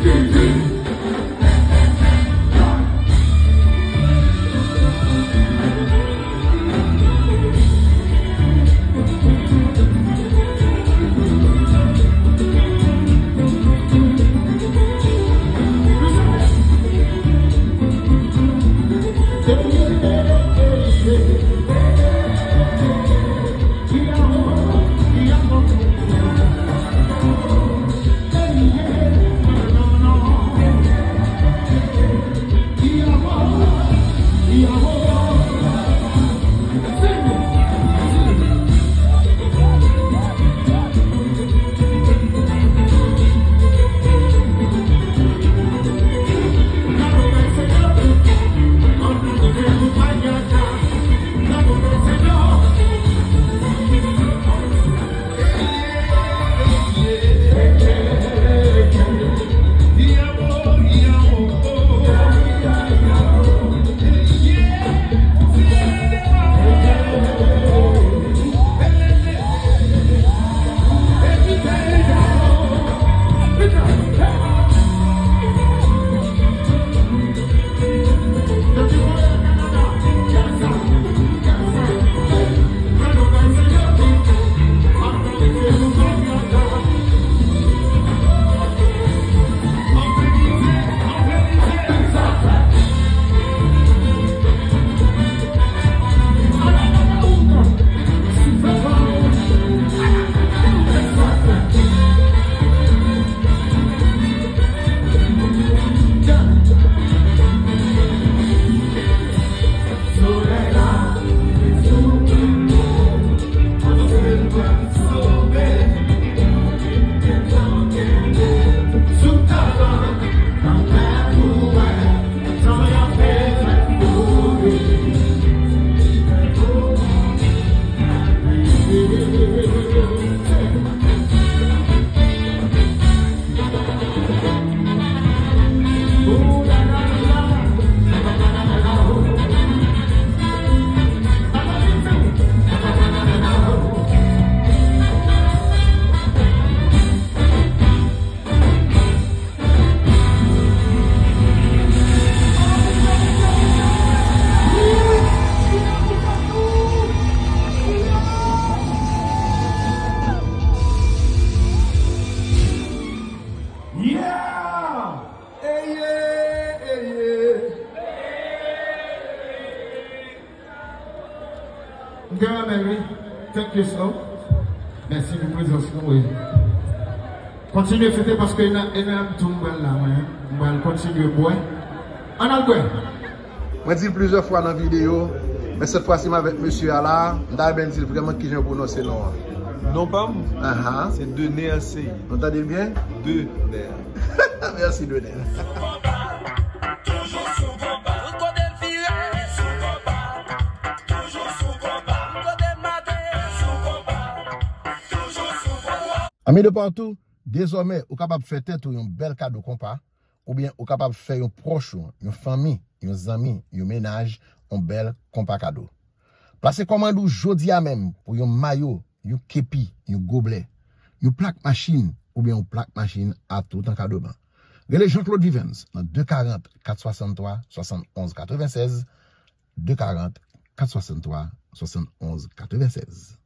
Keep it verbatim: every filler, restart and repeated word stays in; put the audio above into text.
Yeah! Eye, eye. M te renmen l, wi. Thank you so. Mèsi pou prezans nou, wi. Kontinye fete paske Ena, Ena ap tou m pral la, mwen. M pral kontinye bwè. Ann al bwè. Mwen di l plizyè fwa nan videyo, men sèt fwa si m avèk mesye a la, m ta renmen di l vrèman kijan yo pwononse non an. Non pa m, aha, se Dener Seyid. Nou tande l byen? Dener. Mèsi, Dener. Ami de partout, dezòmè, ou kapab fè tèt ou yon bèl kado konpa, oubyen ou kapab fè yon pwòch ou, yon fanmi, yon zanmi, yon mennaj, yon bèl konpa kado. Plase kòmand ou jodi a menm pou yon mayo, yon kepi, yon goblè, yon plak machin, oubyen yon plak machin a tout an kadoman. Rele Jean Claude Vivens nan de karant, kat swasanntwa, swasann onz katrevennsèz, de karant, kat swasanntwa, swasann onz katrevennsèz.